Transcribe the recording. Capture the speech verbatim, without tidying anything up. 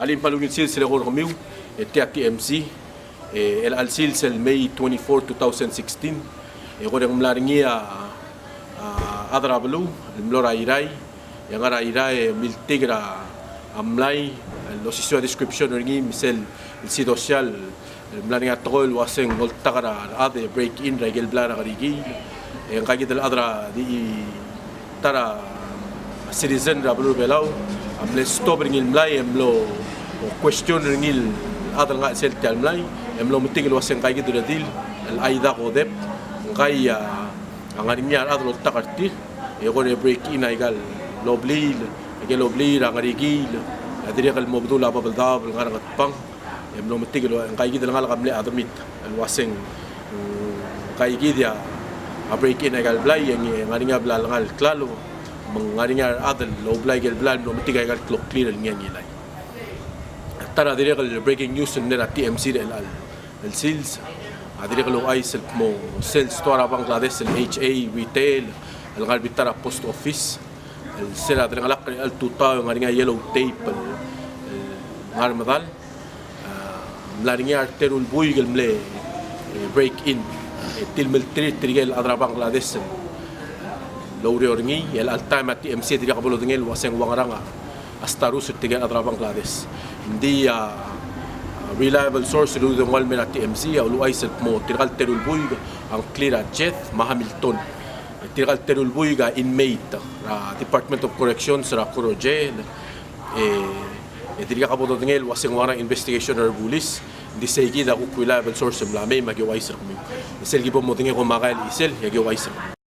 Alii, me a ungil sils el eko er kemiu, e tia T M C, e chelecha el sils el May twenty-four, two thousand sixteen, e kora ng mla er ngii a, a, chad er a beluu el mlo er a Irrai, e ngar er a Irrai e miltik er a mlai el osisiu a description er ngii me sel, el sidosial el mla er ngii a tekoi el uaseng oltak er a rechad e break in er a ikel blai er a Ngerikiil. E ngka kid el chad er a di ta er a citizen er a beluu er a Belau a mle stop er ngii el mlai e mlo question er ngii el chad el ngar er sel tia el mlai e mlo metik el uaseng ngka kid el redil el Aida Kodep, ngka a ngar er ngii a rechad el oltak er tir, e kora break in a ikal obliil, a ikel obliil er a Ngerikiil, a dirrek el mo bedul a Babeldaob el ngar er a Ngatpang, e mlo metik el ua, ngka kid el ngalek a mle admit el uaseng, mm, ngka kid a break in a ikal blai, e ng ngar er ngii a bla lengai el klalo, me ng ngar er ngii a rechad el oublai a ikel blai el mlo metik a ikal kloklir el ngii a ngilai. Ta er a dirrek el breaking news el mle er a T M C er chelecha el sils, a dirrek el ouchais el kmo sel stoa er a Bangladesh el H A retail el ngar er a bita er a post office, el sel delengelakl er chelecha el tutau e ng ngar er ngii a yellow tape el, el ngar er a medal. A, mla er ngii a reteru el buik el mle, e, break in, e, tilemellterir tirke el chad er a Bangladesh el oureor er ngii, e chelecha el taem a T M C a dirkak bo lodengei el uaseng ua ngerang a status er tirke el chad er a Bangladesh. Ng di a, a, reliable source el udoud el mei er a T M C a uluuchais el kmo tirka el teru el buik a ngklir a Jeth me a Hamilton. Tirka el teru el buik a inmate er a Department of Corrections er a Koror Jail, e, e dirkak bo dodengei el uaseng ua ngerang a investigation er a rebulis. Ng di sei kid a kuk reliable source el mla mei me aki ouchais er kemiu. Sel ki bo modengei e kom makael a chisel e aki ouchais er kemiu.